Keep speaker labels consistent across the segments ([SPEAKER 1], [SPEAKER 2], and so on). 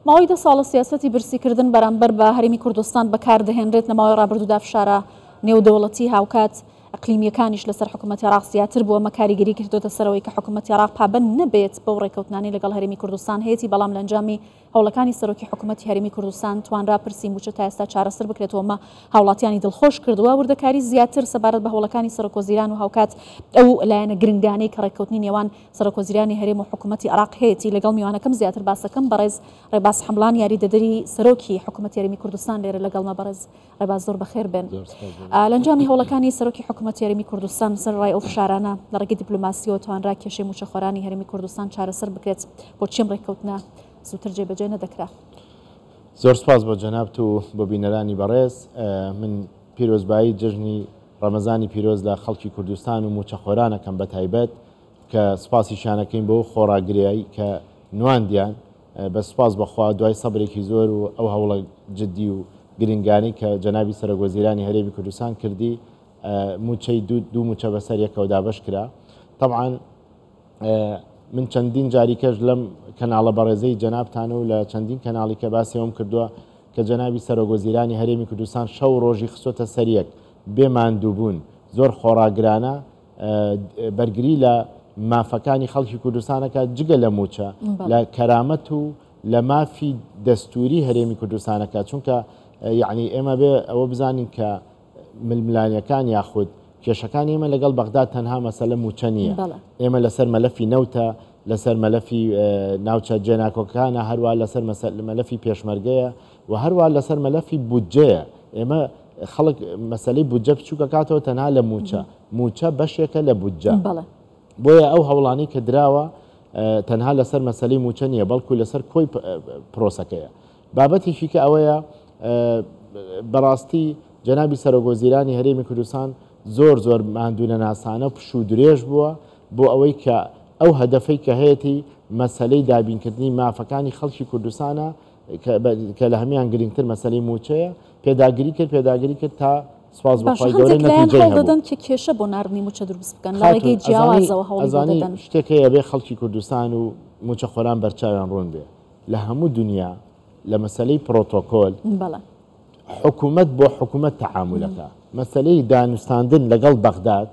[SPEAKER 1] ماوەی دە ساڵە سیاسەتی برسیکردن بەرامبەر بە هەرێمی کوردستان بەکاردەهێنرێت، لە ماوەی ڕابردوودا فشارە نێودەوڵەتی هاوکات ئەقلیمییەکانیش لەسەر حکوومەتی عێراق زیاتر بووە، ئەمە کاریگەری کردۆتە سەر ئەوەی کە حکوومەتی عێراق پابەند نەبێت بەو ڕێککەوتنانەی لەگەڵ هەرێمی کوردستان هەیەتی، بەڵام لە ئەنجامی هەوڵەکانی سەرۆکی حکوومەتی هەرێمی کوردستان توانرا پرسی مووچە تا ئێستا چارەسەر بکرێت و ئەمە هاوڵاتیانی دڵخۆش کردووە. وردەکاری زیاتر سەبارەت بە هەوڵەکانی سەرۆکوەزیران و هاوکات ئەو لایەنە گرنگانەی کە ڕێککەوتنی نێوان سەرۆکوەزیرانی هەرێم و حکوومەتی عێراق هەیەتی لەگەڵ میوانەکەم زیاتر باسەکەم بەڕێز ڕێباز حەمڵان یاریدەدەری سەرۆکی حکوومەتی هەرێمی کوردستان لێرە لەگەڵمە بەڕێز ڕێباز زۆر بەخێر بێن. لە ئەنجامی هەوڵەکانی سەرۆکی حکوومەتی هەرێمی کوردستان سەرەڕای ئەو فشارانە لە ڕێگەی دیپلۆماسییەوە توانرا کێشەی مووچەخۆرانی هەرێمی کوردستان چارەسەر بکرێت، بۆچی ئەم ڕێککەوتنە زووتر جێبەجێ نەدەکرا؟
[SPEAKER 2] زۆر سوپاس بۆ جەنابت و بۆ بینەرانی بەڕێز. من پیرۆزبایی جەژنی ڕەمەزانی پیرۆز لە خەڵکی کوردستان و مووچەخۆران ئەکەم بەتایبەت کە سوپاسیشیان ئەکەین بۆ خۆڕاگریی کە نواندیان. بە سوپاس بە خوا دوای سەبرێکی زۆر و ئەو هەوڵە جدی و گرنگانەی کە جەنابی سەرۆک وەزیرانی هەرێمی کوردستان کردی مووچەی دوو مووچە بەسەر یەکەوە دابەش کرا. تەبعەن من چەندین جاری کەش لەم کەناڵە بەڕێزەی جەنابتان و لە چەندین کەناڵی کە باسی ئەوم کردووە کە جەنابی سەرۆک وەزیرانی هەرێمی کوردستان شەو ڕۆژی خستۆتە سەریەک بێ ماندووبوون زۆر خۆڕاگرانە بەرگری لە مافەکانی خەڵکی کوردستان ئەکات جگە لە مووچە لە کەرامەت و لە مافی دەستوری هەرێمی کوردستان ئەکات چونکە یعنی ئێمە بێ ئەوە بزانین کە ململانیەکان یاخود کێشەکانی ئێمە لەگەڵ بەغدا تەنها مەسەلە مووچە نییە ئێمە لەسەر مەلەفی نەوتە لەسەر مەلەفی ناوچە جێناکۆکانە هەروە لەسەر مەلەفی پێشمەرگەیە و هەروە لەسەر مەلەفی بودجەیە ئێمە خەڵک مەسەلەی بودجە بچووکەکاتەوە تەنها لە مووچە مووچە بەشێکە لە بودجە بۆیە ئەو هەوڵانەی کە دراوە تەنها لەسەر مەسەلەی مووچە نییە بەڵکو لەسەر کۆی پرۆسەکەیە بابەتێکی کە ئەوەیە بەڕاستی جەنابی سەرۆک وەزیرانی هەرێمی کوردستان زۆر زۆر ماندوونەناسانە و پشوو درێژ بووە بۆ ئەوەی کە ئەو هەدەفەی کە هەیەتی مەسەلەی دابینکردنی مافەکانی خەڵکی کوردستانە کە لە هەموان گرنگتر مەسەلەی مووچەیە، پێداگری کرد، پێداگری کرد تا سوپاس بۆ
[SPEAKER 1] باشە
[SPEAKER 2] خوای گەورە
[SPEAKER 1] هەندێک لایەن
[SPEAKER 2] نەتیجەی
[SPEAKER 1] هەوڵ
[SPEAKER 2] هەبوو.
[SPEAKER 1] دەدەن کە کێشە بۆ ناردنی مووچە دروست بکەن، لە
[SPEAKER 2] خاتوون
[SPEAKER 1] ڕێگەی
[SPEAKER 2] ئەزانی
[SPEAKER 1] جیاوازەوە هەوڵی بۆ
[SPEAKER 2] ئەزانی
[SPEAKER 1] دەدەن.
[SPEAKER 2] شتێک هەیە ئەبێ خەڵکی کوردستان و مووچەخۆران بەرچاویان ڕوون بێ، لە هەموو دونیا لە مەسەلەی پرۆتۆکۆل
[SPEAKER 1] بەڵێ.
[SPEAKER 2] حکوومەت بۆ حکوومەت تەعامول ئەکا، مەسەلەی دانوستاندن لەگەڵ بەغداد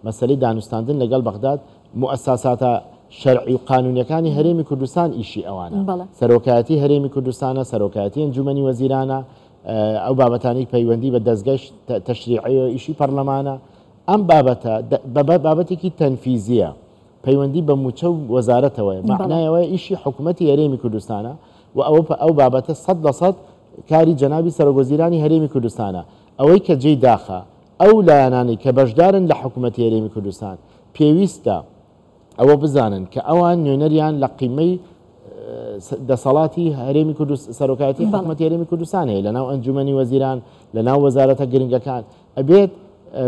[SPEAKER 2] مەسەلەی دانوستاندن لەگەڵ بەغداد موئەساساتە شەرعی و قانونیەکانی هەرێمی کوردستان ئیشی ئەوانە، سەرۆکایەتی هەرێمی کوردستانە، سەرۆکایەتی ئەنجومەنی وەزیرانە، ئەو بابەتانەی پەیوەندی بە دەزگای تەشریعیەوە ئیشی پەرلەمانە. ئەم بابەتە بابەتێکی تەنفیزیە، پەیوەندی بە موچە و وەزارەتەوەیە، مەعنای ئەوەیە ئیشی حکومەتی هەرێمی کوردستانە و ئەوە ئەو بابەتە 100% کاری جەنابی سەرۆکوەزیرانی هەرێمی کوردستانە. ئەوەی کە جێی داخە ئەو لایەنانەی کە بەشدارن لە حکومەتی هەرێمی کوردستان پێویستە ئەوە بزانن کە ئەوان نوێنەریان لە قیمەی دەسەڵاتی هەرێمی کوردستان سەرۆکایەتی حکومەتی هەرێمی کوردستان هەیە لەناو ئەنجومەنی وەزیران لەناو وەزارەتە گرنگەکان ئەبێت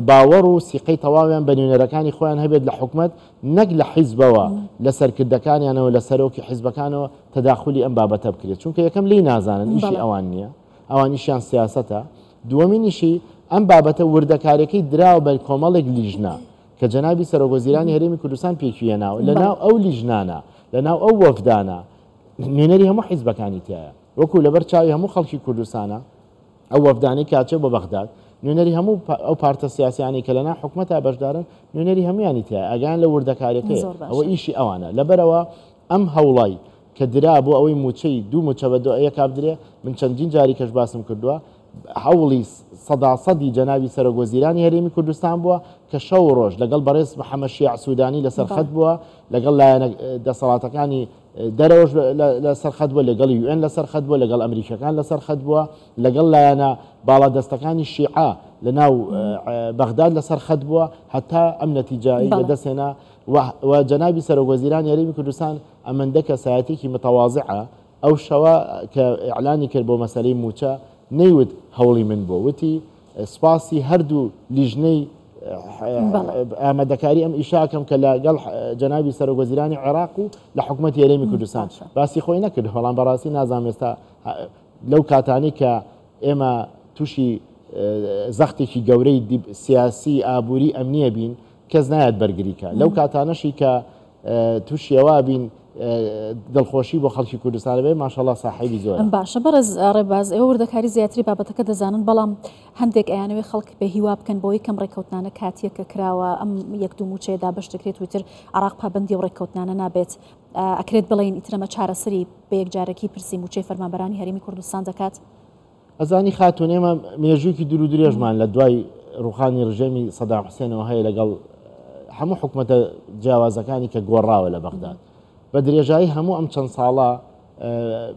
[SPEAKER 2] باوەڕ و سیقەی تەواویان بە نوێنەرەکانی خۆیان هەبێت لە حکومەت نەک لە حیزبەوە لە سەرکردەکانیانەوە لە سەرۆکی حیزبەکانەوە تەداخولی ئەم بابەتە بکرێت چونکە یەکەم لێی نازانن ئیشی ئەوان نییە ئەوان ئیشیان سیاسەتە، دووەمینیشی ئەم بابەتە وردەکاریەکەی دراوە بە کۆمەڵێک لیژنە کە جەنابی سەرۆکوەزیرانی هەرێمی کوردستان پێکیهێناوە، لەناو ئەو لیژنانە، لەناو ئەو وەفدانە نوێنەری هەموو حیزبەکانی تیایە، وەکو لەبەر چاوی هەموو خەڵکی کوردستانە ئەو وەفدانەی کە ئەچێ بۆ بەغداد نوێنەری هەموو ئەو پارتە سیاسیانەی کە لەناو حکومەتا بەشدارن نوێنەری هەموویانی تیایە، ئاگایان لە وردەکاریەکەیە، ئەوە ئیشی ئەوانە، لەبەرئەوە ئەم هەوڵەی کە درا بۆ ئەوەی مووچەی دوو مووچە بە یەکا بدرێ، من چەندین جاری کەش باسم کردووە، هەوڵی سەدا سەدی جەنابی سەرۆک وەزیرانی هەرێمی کوردستان بووە کە شەو و ڕۆژ لەگەڵ بەڕێز محەمەد شیاع سوودانی لەسەر خەت بووە، لەگەڵ لایەنە دەسەڵاتەکانی دەرەوەش لەسەر خەت بووە، لەگەڵ یوئێن لەسەر خەت بووە، لەگەڵ ئەمریکیەکان لەسەر خەت بووە، لەگەڵ لایەنە باڵادەستەکانی شیعە لەناو بەغداد لەسەر خەت بووە، هەتا ئەم نەتیجەی بەدەست هێنا و جەنابی سەرۆک وەزیرانی هەرێمی کوردستان ئەمەندە کەسایەتیەکی متەوازعە، ئەو شەوە کە ئیعلانی کرد بۆ مەسەلەی مووچە نەیوت هەوڵی من بووە، وتی سوپاسی هەردوو لیژنەی ئامادەکاری ئەم ئیشە ئەکەم کە لەگەڵ جەنابی سەرۆک وەزیرانی عێراق و لە حکومەتی هەرێمی کوردستان باسی خۆی نەکرد، بەڵام بەڕاستی نازانم ئێستا لەو کاتانەی کە ئێمە تووشی زەختێکی گەورەی سیاسی ئابووری ئەمنیە بین کەس نایەت بەرگری کا، لەو کاتانەشی کە تووشی ئەوە بین دڵخۆشی بۆ خەڵکی کوردستان بێ ماشەڵا ساحێبی زۆر.
[SPEAKER 1] باشە بەڕێز ڕێباز ئێوە وردەکاری زیاتری بابەتەکە دەزانن بەڵام هەندێک ئەیانەوێ خەڵک بێ هیوا بکەن بەوەی کەم ڕێککەوتنانە کاتیە کە کراوە ئەم یەک دوو موچەیە دابەش دەکرێت وتر عراق پابەندی و ڕێککەوتنانە نابێت ئەکرێت بڵێین ئیتر ئەمە چارەسەری بە یەکجارەکی پرسی موچەی فەرمانبەرانی هەرێمی کوردستان دەکات؟
[SPEAKER 2] ئەزانی خاتوون ئێمە مێژوویەکی دوور و درێژمان لە دوای ڕوخانی ڕژێمی سەدام حسێنەوە هەیە لەگەڵ هەموو حکومەتە جیاوازەکانی کە گۆڕاوە لە بەغداد بە درێژایی هەموو ئەم چەند ساڵە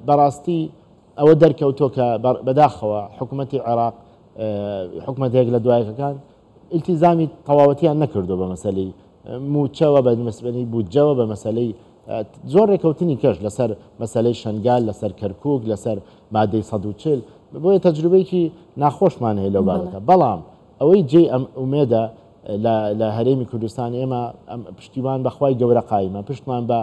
[SPEAKER 2] بەڕاستی ئەوە دەرکەوتۆ کە بەداخەوە حکوومەتی عێراق حکومەتێک لە دوایەکەکان ئیلتیزامی تەواوەتیان نەکردووە بە مەسەلەی مووچەوە، بە مەسەلەی بودجەوە، بە مەسەلەی زۆر ڕێکەوتنی کەش لەسەر مەسەلەی شەنگال، لەسەر کەرکووک، لەسەر مادەی 140، بۆیە تەجروبەیەکی ناخۆشمان هەیە لەو بابەتە. بەڵام ئەوەی جێی ئەم ئومێدە لە هەرێمی کوردستان ئێمە پشتیوان بە خوای گەورە قایمە، پشتمان بە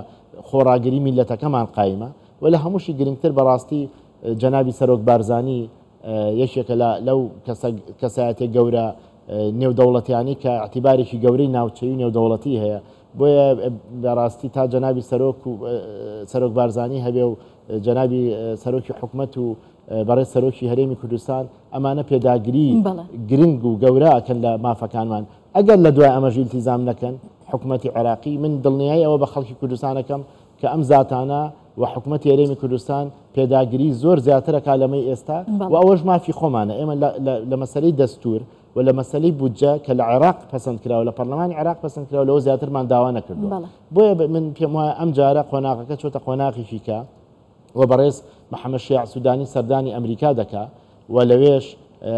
[SPEAKER 2] خۆڕاگری میللەتەکەمان قایمە و لە هەمووشی گرنگتر بەڕاستی جەنابی سەرۆک بارزانی یەکێکە لە لەو کەسایەتیە گەورە نێودەوڵەتیانەی کە ئیعتیبارێکی گەورەی ناوچەیی و نێودەوڵەتی هەیە بۆیە بەڕاستی تا جەنابی سەرۆک و سەرۆک بارزانی هەبێ و جەنابی سەرۆکی حکومەت و بەڕێز سەرۆکی هەرێمی کوردستان ئەمانە پێداگری گرنگ و گەورە ئەکەن لە مافەکانمان ئەگەر لە دوای ئەمەش ئیلتیزام نەکەن حکومەتی عێراقی من دڵنیای ئەوە بە خەڵکی کوردستانەکەم کە ئەم زاتانە و حکومەتی هەرێمی کوردستان پێداگری زۆر زیاتر ئەکا لەمەی ئێستا و ئەوەش مافی خۆمانە ئێمە لە مەسەلەی دەستور و لە مەسەلەی بودجە کە لە عێراق پەسەند کراوە لە پەرلەمانی عێراق پەسەند کراوە لەوە زیاترمان داوا نەکردووە بۆیە من پێم وایە ئەم جارە قۆناغەکە چۆتە قۆناغێکی کە و بەڕێز محەممەد شیاع سوودانی سەردانی ئەمریکا دەکا و لەوێش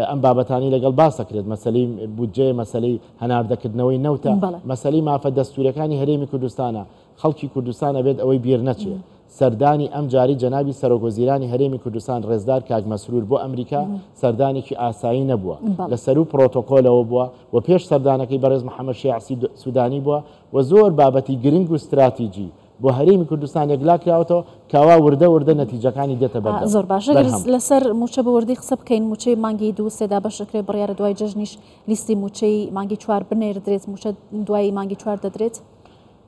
[SPEAKER 2] ئەم بابەتانی لەگەڵ باس دەکرێت مەسەلەی بودجەیە مەسەلەی هەناردەکردنەوەی نەوتە مەسەلەی مافە دەستوورەکانی هەرێمی کوردستانە خەڵکی کوردستان ئەبێت ئەوەی بیر نەچێ سەردانی ئەم جارەی جەنابی سەرۆک وەزیرانی هەرێمی کوردستان ڕێزدار کاک مەسرور بۆ ئەمریکا سەردانێکی ئاسایی نەبووە لە سەروو پڕۆتۆکۆلەوە بووە و پێش سەردانەکەی بەڕێز محەمەد شیاع سودانی بووە و زۆر بابەتی گرنگ و ستراتیجی بۆ هەرێمی کوردستان یەکلا کراوەتەوە کەوا وردە وردە نەتیجەکانی دێتە بەردەم.
[SPEAKER 1] زۆر باشە گەر لەسەر مووچە بە وردی قسە بکەین مووچەی مانگی دوو سێ دابەش دەکرێت بڕیارە دوای جەژنیش لیستی مووچەی مانگی چوار بنێردرێت مووچە دوای مانگی چوار دەدرێت؟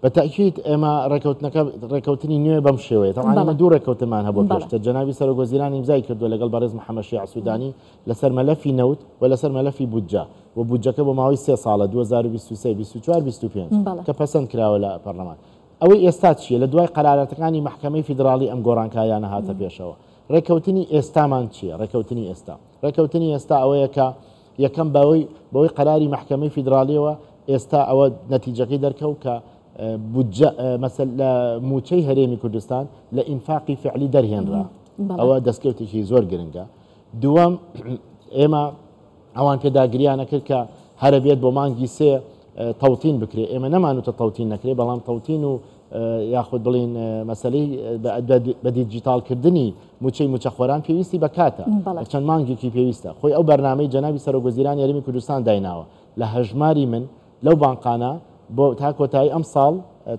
[SPEAKER 2] بە تەئکید ئێمە ڕێکەوتنەکە ڕێکەوتنی نوێ بەم شێوەیە تەبعەن ئێمە دوو ڕێکەوتنمان هەبوو پێشتر جەنابی سەرۆک وەزیران ئیمزای کردووە لەگەڵ بەڕێز محەمەد شیاع سودانی لەسەر مەلەفی نەوت و لەسەر مەلەفی بودجە و بودجەکە بۆ ماوەی سێ ساڵە 2023 24 25 کە پەسەند کراوە لە پەرلەمان ئەوەی ئێستا چییە لە دوای قەراراتەکانی مەحکەمەی فیدراڵی ئەم گۆڕانکاریانە هاتە پێشەوە ڕێکەوتنی ئێستامان چییە ڕێکەوتنی ئێستا ڕێکەوتنی ئێستا ئەوەیە کە یەکەم بەوەی بەوەی قەراری مەحکەمەی فیدراڵیەوە ئێستا ئەوە نەتیجەکەی دەرکەوت کە بودجە مەسەل لە موچەی هەرێمی کوردستان لە ئینفاقی فعلی دەرهێنرا ئەوە دەستکەوتێکی زۆر گرنگە دووەم ئێمە ئەوان پێداگریانە کرد کە هەرە بێت بۆ مانگی سێ تەوتین بکرێ ئێمە نەمانوتە تەوتین نەکرێ بەڵام تەوتین و یاخود بڵین مەسلەی بە دیجیتاڵکردنی موچەی موچەخۆران پێویستی بە کاتە چەند مانگێکی پێویستە خۆی ئەو بەرنامەی جەنابی سەرۆک وەزیرانی هەرێمی کوردستان دایناوە لە هەژماری من لەو بانقانە بۆ تا کۆتایی ئەم ساڵ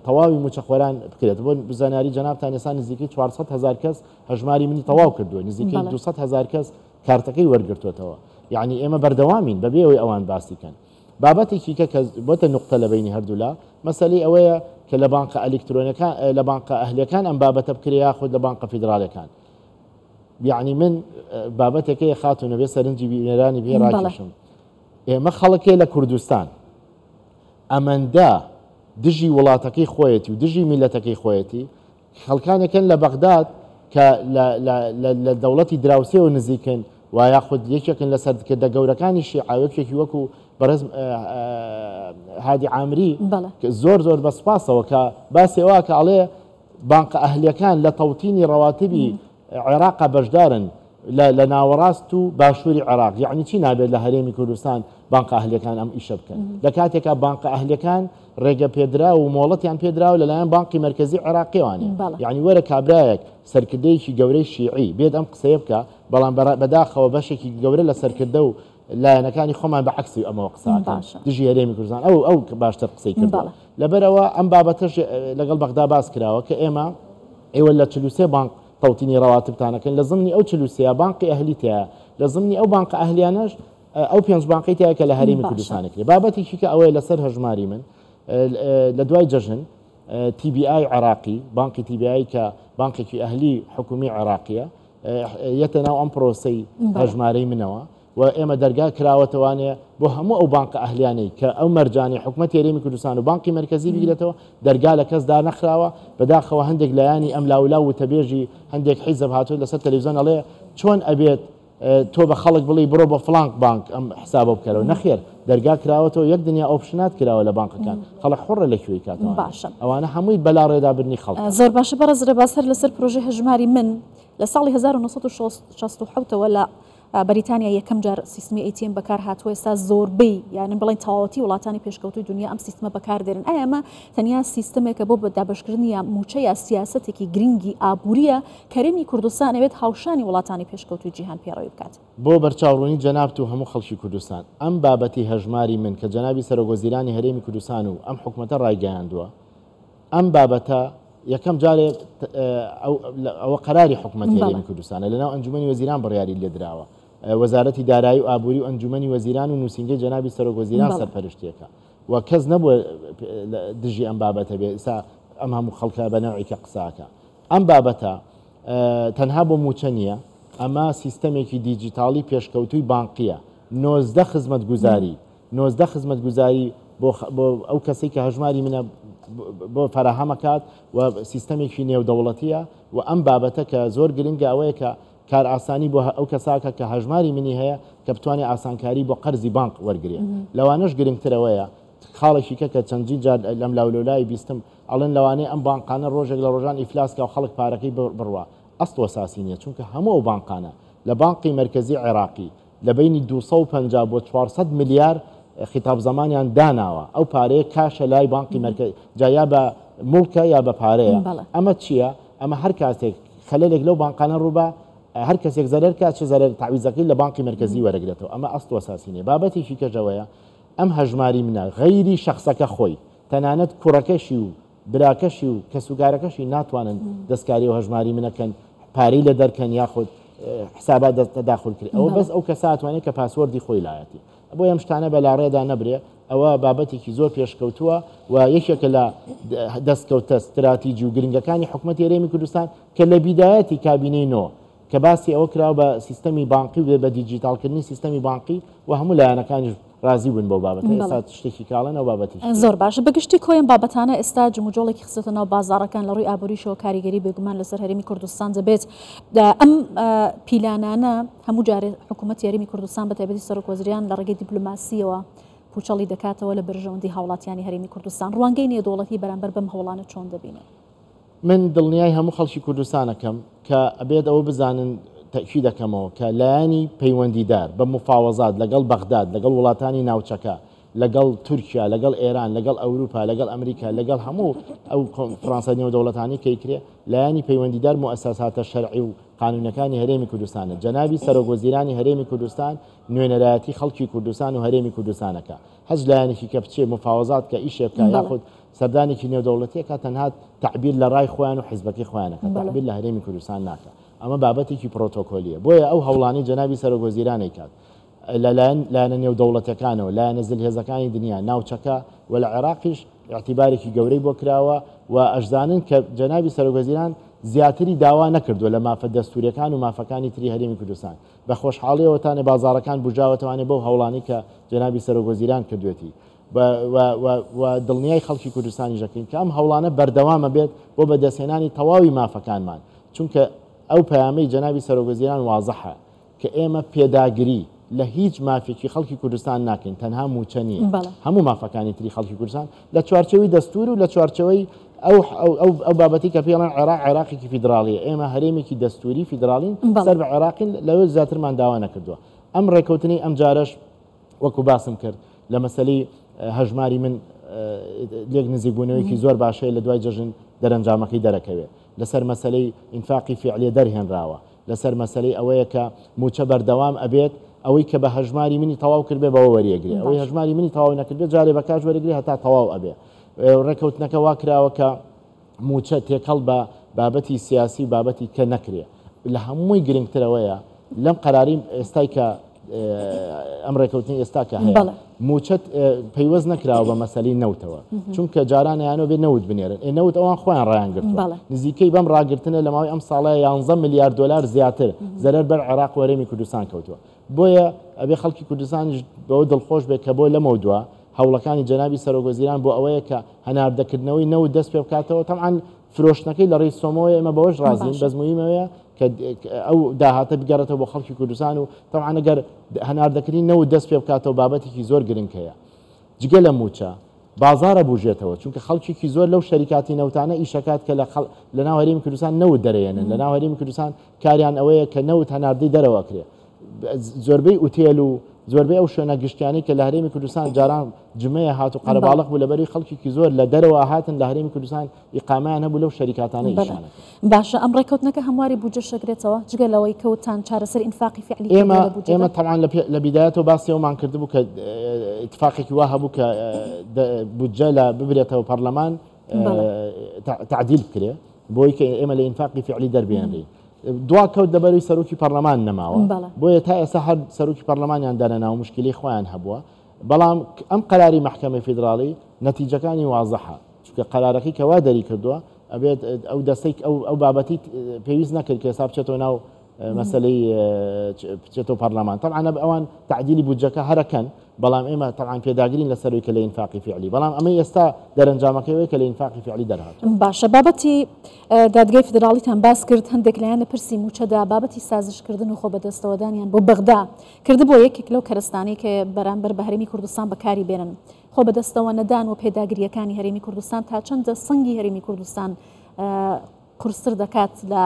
[SPEAKER 2] تەواوی موچەخۆران بکرێت بۆ زانیاری جەنابتان ئێستا نزیکەی 400 هزار کەس هەژماری منی تەواو کردووە نزیکەی 200 هزار کەس کارتەکەی وەرگرتووەتەوە یعنی ئێمە بەردەوامین بەبێ ئەوەی ئەوان باسی کەن بابەتێکی کە کە بۆتە نوقتە لە بەینی هەردوولا، مەسەلەی ئەوەیە کە لە بانقە ئەلیکترۆنەکان لە بانقە ئەهلیەکان ئەم بابەتە بکرێ یاخود لە بانقە فیدراڵیەکان. یەعنی من بابەتێک هەیە خاتوون ئەبێ سەرنجی بینەرانی پێ ڕاکێشم. ئێمە خەڵکێ لە کوردستان ئەمەندە دژی وڵاتەکەی خۆیەتی و دژی میلەتەکەی خۆیەتی خەڵکانێکن لە بەغداد کە لە دەوڵەتی دراوسێوە نزیکن و یاخود یەکێکن لە سەرکردە گەورەکانی شیعە یەکێکی وەکو بەڕێز هادی عامری زۆر زۆر بە سوپاسەوە کە باسی ئەوە کە ئەڵێ بانقە ئەهلیەکان لە تەوتینی ڕەواتبی عێراقا بەشدارن لە ناوەڕاست و باشووری عێراق یعنی چی نابێت لە هەرێمی کوردستان بانقە ئەهلیەکان ئەم ئیشە بکەن لە کاتێکا بانقە ئەهلیەکان ڕێگە پێدراو و مۆڵەتیان پێدراوە لەلایەن بانقی مەرکەزی عێراقیەوانێ یعنی وەرە کابرایەک سەرکردەیەکی گەورەی شیعی بێت ئەم قسەیە بکە بەڵام بەداخەوە بەشێکی گەورە لە سەرکردە و لایەنەکانی خۆمان بە عەکسی ئەمەوە قسە ئەکەن دژی هەرێمی کوردستان ئەو ئەو باشتر قسەی کردووە لەبەرئەوە ئەم بابەتەش لەگەڵ بەغدا باس کراوە کە ئێمە ئێوە لە 43 بانق تەوتینی ڕەواتبتان ئەکەن لە زمنی ئەو 43 بانقی ئەهلی تایە لە زمنی ئەو بانقە ئەهلیانەش ئەو پێنج بانقی تایە کە لە هەرێمی کوردستان کرێ بابەتێکی کە ئەوەیە لەسەر هەژماری من لە دوای جەژن TBI عێراقی، بانقی TBI کە بانقێکی ئەهلی حکومی عێراقیە، یەتە ناو ئەم پرۆسەی هەژمارەی منەوە و ئێمە دەرگا کراوەتەوانێ بۆ هەموو ئەو بانقە ئەهلیانەی کە ئەو مەرجانەی حکومەتی هەرێمی کوردستان و بانقی مەرکەزی بگرێتەوە، دەرگا لە کەس دانەخراوە. بەداخەوە هەندێک لایەنی ئەم لاولا و وتەبێژی هەندێک حیزب هاتووە لەسەر تەلەڤیزیۆن ئەڵێ چۆن ئەبێت تۆ بە خەڵک بڵێی بڕۆ بە فڵان بانک ئەم حسابە بکەرەوە، نەخێر دەرگا کراوەتەوە، یەک دنیا option ات کراوە لە بانقەکان، خەڵک حوڕە لە کوێی کاتەوە.
[SPEAKER 1] باشە.
[SPEAKER 2] ئەوانە هەمووی بەلاڕێدا بردنی خەڵکە.
[SPEAKER 1] زۆر باشە بەڕێز ڕێباز هەر لەسەر پرۆژەی هەژماری من لە ساڵی 1967 ەوە لە بەریتانیا یەکەم جار سیستمی ATM بەکار هاتووە، ئێستا زۆربەی یان بڵێن تەواوەتی وڵاتانی پێشکەوتووی دنیا ئەم سیستمە بەکار دێنن. ئایا ئەمە تەنیا سیستمێکە بۆ دابەشکردنی یا مووچە یا سیاسەتێکی گرنگی ئابوورییە هەرێمی کوردستان ئەوێت هاوشانی وڵاتانی پێشکەوتووی جیهان پێڕەوی بکات؟
[SPEAKER 2] بۆ بەرچاوڕوونی جەنابت و هەموو خەڵکی کوردستان، ئەم بابەتی هەژماری من کە جەنابی سەرۆکوەزیرانی هەرێمی کوردستان و ئەم حکومەتە ڕایگەیاندووە، ئەم بابەتە یەکەم جارێ ئەوە قەراری حکومەتی هەرێمی کوردستانە، لەناو ئەنجومەنی وەزیران بڕیاری لێدراوە، وەزارەتی دارایی و ئابووری و ئەنجومەنی وەزیران و نووسینگەی جەنابی سەرۆکوەزیران سەرپەرشتیەکە و کەس نەبووە دژی ئەم بابەتە بێ، ئێستا ئەم هەموو خەڵکە بە نەوعێکە قساکە. ئەم بابەتە تەنها بۆ مووچە نییە، ئەمە سیستەمێکی دیجیتاڵی پێشکەوتووی بانقییە، 19 خزمەتگوزاری 19 خزمەتگوزاری بۆ بۆ ئەو کەسەی کە هەژماری منە بۆ فەراهەمەکات و سیستەمێکی نێودەوڵەتیە و ئەم بابەتە کە زۆر گرنگە ئەوەیە کە کارئاسانی بۆ ئەو کەساکە کە هەژماری منی هەیە کە بتوانێت ئاسانکاری بۆ قەرزی بانق وەرگێ. لەوانەش گرنگترەوەیە خاڵێکی کە کە چەندین جار لەم لاولەولای بیستم ئەڵێن لەوانەیە ئەم بانقانە ڕۆژێک لە ڕۆژان ئیفلاس کا و خەڵک پارەکەی بڕوا. ئەسڵ و ئەساسی نیە چونکە هەموو ئەو بانقانە لە بانقی مەرکەزی عێراقی لە بەینی 250 بۆ 400 ملیار خیتاب زەمانیان داناوە، ئەو پارەیە کاشە لای بانقی مەرکەزی، جا یا بە موڵکە یا بە پارەیە. ئەمە چیە؟ ئەمە هەر کاتێک خەلەلێک لەو بانقانە ڕووبا هەر کەسێک زەرەر کا چ زەرەر تەعویزەکەی لە بانقی مەرکەزی وەرەگرێتەوە. ئەمە ئەسڵ و ئەساسی نیە. بابەتێکی کەش ئەوەیە ئەم هەژماری منە غەیری شەخسەکە خۆی تەنانەت کوڕەکەشی و براکەشی و کەسوکارەکەشی ناتوانن دەستکاری و هەژماری منەکەن، پارەی لە دەرکەن یاخود حسابات تەداخل کرد. ئەوە بەس ئەو کەسە ئەتوانێت کە password ی خۆی لایەتی. بۆ ئەم شتانە بە لاڕێدا نەبرێ. ئەوە بابەتێکی زۆر پێشکەوتووە و یەکێکە لە دەستکەوتە ستراتیجی و گرنگەکانی حکومەتی هەرێمی کوردستان کە لە بیدایەتی کابینەی نۆ کە باسی ئەوە کراوە بە سیستەمی بانقی و بە دیجیتاڵکردنی سیستەمی بانقی و هەموو لایەنەکانیش ڕازی بوون بەو بابەتە. ئێستا شتێکی کاڵێن ئەو بابەتیش.
[SPEAKER 1] زۆر باشە. بە گشتی کۆی ئەم بابەتانە ئێستا جموجۆڵێکی خستۆتە ناو بازاڕەکان، لە ڕووی ئابووریشەوە کاریگەری بێگومان لەسەر هەرێمی کوردستان دەبێت. ئەم پیلانانە هەموو جارێ حکوومەتی هەرێمی کوردستان بە تایبەتی سەرۆکوەزیران لە ڕێگەی دیپلۆماسییەوە پووچەڵی دەکاتەوە لە بەرژەوەندی هاوڵاتیانی هەرێمی کوردستان. ڕوانگەی نێودەوڵەتی بەرامبەر بەم هەوڵانە چۆن دەبینن؟
[SPEAKER 2] من دڵنیای هەموو خەڵکی کوردستان ئەکەم کە ئەبێت ئەوە بزانن، تەئکید ئەکەمەوە کە لایەنی پەیوەندیدار بە موفاوەزات لەگەڵ بەغداد، لەگەڵ وڵاتانی ناوچەکە، لەگەڵ تورکیا، لەگەڵ ئێران، لەگەڵ ئەوروپا، لەگەڵ ئەمریکا، لەگەڵ هەموو ئەو کۆنفرانسە نێودەوڵەتانەی کە ئەیکرێ، لایەنی پەیوەندیدار موئەسەساتە شەرعی و قانوونەکانی هەرێمی کوردستانە. جەنابی سەرۆک وەزیرانی هەرێمی کوردستان نوێنەرایەتی خەڵکی کوردستان و هەرێمی کوردستان ئەکا. هەچ لایەنێکی کە بچێ موفاوەزات کە ئیشێ بکا یاخود سەردانێکی نێودەوڵەتی ئەکا تەنها تەعبیر لە ڕای خۆیان و حیزبەکەی خۆیان ئەکا، تەعبیر لە هەرێمی کوردستان ناکا. ئەمە بابەتێکی پرۆتۆکۆلییە. بۆیە ئەو هەوڵانەی جەنابی سەرۆک وەزیران ئەیکات لە لایەن لایەنە نێودەوڵەتیەکانەوە، لایەنە زلهێزەکانی دنیا، ناوچەکە و لە عێراقیش ئیعتیبارێکی گەورەی بۆ کراوە و ئەشزانن کە جەنابی سەرۆک وەزیران زیاتری داوا نەکردووە لە مافە دەستووریەکان و مافەکانی تری هەرێمی کوردستان. بە خۆشحاڵیەوە تانێ بازاڕەکان بوژاوەتەوانێ بەو هەوڵانەی کە جەنابی سەرۆک وەزیران کردوێتی و دڵنیای خەڵکی کوردستانیش دەکەین کە ئەم هەوڵانە بەردەوامە بێت بۆ بەدەستهێنانی تەواوی مافەکانمان، چونکە ئەو پەیامەی جەنابی سەرۆک وەزیران وازحە کە ئێمە پێداگری لە هیچ مافێکی خەڵکی کوردستان ناکەین، تەنها مووچە نییە، هەموو مافەکانی تری خەڵکی کوردستان لە چوارچێوەی دەستوور و لە چوارچێوەی ئەو ئەو بابەتی کە پێڵێن عێراق عێراقێکی فیدراڵیە، ئێمە هەرێمێکی دەستووری فیدراڵین سەر بە عێراقین، لەوە زیاترمان داوا نەکردووە. ئەم ڕێکەوتنەی ئەمجارەش وەکو باسم کرد لە مەسەلەی هەژماری من لێک نزیکبوونەوەیەکی زۆر باشەیە، لە دوای جەژن دەرەنجامەکەی دەرەکەوێت. لەسەر مەسەلەی ئینفاقی فیعلیە دەرهێنراوە، لەسەر مەسەلەی ئەوەیە کە مووچە بەردەوام ئەبێت، ئەوەی کە بە هەژماری منی تەواو کردبێ بەوە وەریەگرێ، ئەوەی هەژماری منی تەواو نەکردبێ جارێ بە کاش وەرەگرێ هەتا تەواو ئەبێ. ڕێکەوتنەکە وا کراوە کە مووچە تێکەڵ بە بابەتی سیاسی و بابەتی کە نەکرێ. لە هەمووی گرنگتر ئەوەیە لەم قەراری ئێستای کە ئەم ڕێکەوتنی ئێستا کە هەیە موچەت پەیوەست نەکراوە بە مەسەلی نەوتەوە چونکە جارانیانەوە بێ نەوت بنێرن ئێ نەوت ئەوان خۆیان ڕایان گرتووە نزیکەی بەم ڕاگرتنە لە ماوەی ئەم ساڵە 11 ملیار دلار زیاتر زەرەر بەر عێراق و هەرێمی کوردستان کەوتووە بۆیە ئەبێ خەڵکی کوردستانیش بەوە دڵخۆش بێت کە بۆ لەمەودوا هەوڵەکانی جەنابی سەرۆک وەزیران بۆ ئەوەیە کە هەناردەکردنەوەی نەوت دەست پێ بکاتەوە تەبعەن فرۆشتنەکەی لە ڕێی سۆمۆیە ئێمە بەوەش ڕازین بەس موهیمەوەیە کە ئەو داهاتە بگەڕێتەوە بۆ خەڵکی کوردستان و تەبعەن ئەگەر هەناردەکردنی نەوت دەست پێ بکاتەوە بابەتێکی زۆر گرنگ هەیە جگە لە مووچە بازاڕ ئەبوژێتەوە چونکە خەڵکێکی زۆر لەو شەریکاتی نەوتانە ئیشەکات کە لە ناو هەرێمی کوردستان نەوت دەرەیەنن لە ناو هەرێمی کوردستان کاریان ئەوەیە کە نەوت هەناردەی دەرەوە ئەکرێ زۆربەی ئوتێل و زۆربەی ئەو شوێنە گشتیانەی کە لە هەرێمی کوردستان جاران جمەیە هات و قەرەباڵغ بوو لەبەری خەڵکێکی زۆر لە دەرەوە هاتن لە هەرێمی کوردستان ئیقامەیان هەبوو لەو شەریکاتانە ئیشیان ئەکرد.
[SPEAKER 1] باشە ئەم ڕێکەوتنەکە هەمواری بودجەش دەگرێتەوە جگە لەوەی کە وتتان چارەسەری ئینفاقی فیعلی کردووە لە بودجەدا؟
[SPEAKER 2] ئێمە تەبعەن لە بیدایەتەوە باسی ئەومان کردبوو کە ئیتفاقێکی وا هەبوو کە بودجە لە ببرێتەوە پەرلەمان تەعدیل بکرێ بۆی کە ئێمە لە ئینفاقی فیعلی دەربێنرین. دوا کەوت لەبەروی سەرۆکی پەرلەمان نەماوە بۆیە تا ئێستا هەر سەرۆکی پەرلەمانیان دانەناوە مشکلی خۆیان هەبووە بەڵام ئەم قەراری مەحکەمەی فیدراڵی نەتیجەکانی وازحە چونکە قەرارەکەی کە وا دەری کردووە ئەبێت ئەو دەستەی ئەو بابەتی پێویست نەکرد کە ئێستا بچێتەوە ناو مەسەلەی بچێتەوە پەرلەمان تەبعەن ئەوان تەعدیلی بودجەکە هەرەکەن بەڵام ئێمە تەبعەن پێداگرین لەسەروی کە لە ئینفاقی فیعلی بەڵام ئەمەی ئێستا دەرەنجامەکەی ئەوەیە کە لە ئینفاقی فیعلی دەرهاتووە.
[SPEAKER 1] باشە بابەتی دادگای فیدراڵیتان باس کرد هەندێک لایەن لە پرسی مووچەدا بابەتی سازشکردن و خۆبەدەستەوەدانیان بۆ بەغدا کردبووە یەکێک لەو کەرەستانەی کە بەرامبەر بە هەرێمی کوردستان بەکاری بێنن خۆ بەدەستەوە نەدان و پێداگرییەکانی هەرێمی کوردستان تا چەندە سەنگی هەرێمی کوردستان قورستر دەکات لە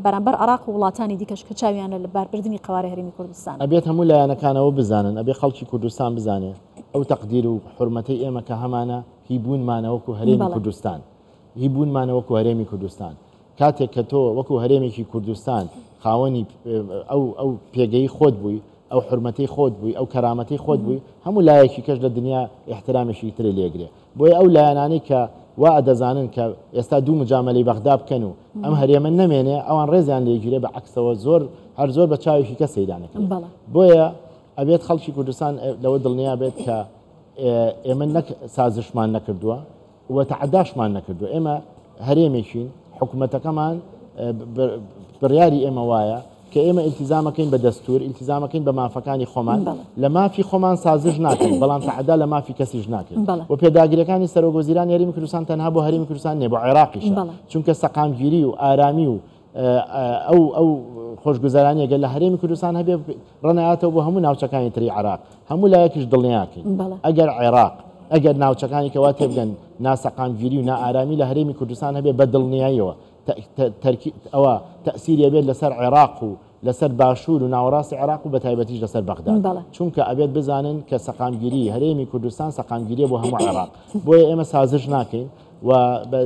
[SPEAKER 1] بەرامبەر عێراق و وڵاتانی دیکەش کە چاویان لە لەباربردنی قەوارەی هەرێمی کوردستانە.
[SPEAKER 2] ئەبێت هەموو لایەنەکان ئەوە بزانن، ئەبێ خەڵکی کوردستان بزانێ ئەو تەقدیر و حورمەتەی ئێمە کە هەمانە هی بوونمانە وەکو هەرێمی کوردستان، هی بوونمانە وەکو هەرێمی کوردستان. کاتێک کە تۆ وەکو هەرێمێکی کوردستان خاوەنی ئەو ئەو پێگەی خۆت بووی، ئەو حورمەتەی خۆت بووی، ئەو کەرامەتەی خۆت بووی، هەموو لایەکی کەش لە دنیا ئیحترامێکی ترێ لێگرێ. بۆیە ئەو لایەنانەی کە وا ئەدەزانن کە ئێستا دوو مجامەلەی بەغدا بکەن و ئەم هەرێمە نەمێنێ ئەوان ڕێزیان لێگیرێ بە عەکسەوە زۆر هەر زۆر بە چاوێکی کە سەیران ئەکرێ. بۆیە ئەبێت خەڵکی کوردستان لەوە دڵنیا بێت کە ئێمە نەک سازشمان نەکردووە و تەعەداشمان نەکردووە ئێمە هەرێمێکین حکوومەتەکەمان بڕیاری ئێمە وایە کە ئێمە ئیلتیزامەکەین بە دەستور ئیلتیزامەکەین بە مافەکانی خۆمان لە مافی خۆمان سازش ناکەین بەڵام تەعەدا لە مافی کەسیش ناکەین و پێداگریەکانی سەرۆک وەزیرانی هەرێمی کوردستان تەنها بۆ هەرێمی کوردستان نیە بۆ عێراقیشە چونکە سەقامگیری و ئارامی و ئەو ئەو خۆشگوزەرانیە گەر لە هەرێمی کوردستان هەبێ ڕەنایەتەوە بۆ هەموو ناوچەکانی تری عێراق هەموو لایەکیش دڵنیاکەین ئەگەر عێراق ئەگەر ناوچەکانی کەوا تێبگەن ناسەقامگیری و نائارامی لە هەرێمی کوردستان هەبێ بە دڵنیاییەوە ئەوە تەئسیری ئەبێت لەسەر عێراق و لەسەر باشوور و ناوەڕاستی عێراق و بەتایبەتیش لەسەر بەغداد چونکە ئەبێت بزانن کە سەقامگیری هەرێمی کوردستان سەقامگیریە بۆ هەموو عێراق بۆیە ئێمە سازش ناکەین و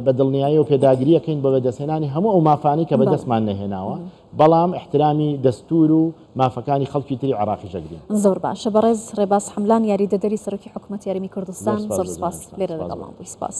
[SPEAKER 2] بە دڵنیایی و پێداگریەکەین بە بەدەستهێنانی هەموو ئەو مافانەی کە بەدەستمان نەهێناوە بەڵام احترامی دەستور و مافەکانی خەڵکی تری عێراقیش ئەگرین.
[SPEAKER 1] زۆر باشە بەڕێز ڕێباز حەملان یاریدەدەری سەرۆکی حکومەتی هەرێمی کوردستان زۆر سپاس لێرە لەگەڵمان بووی سپاس.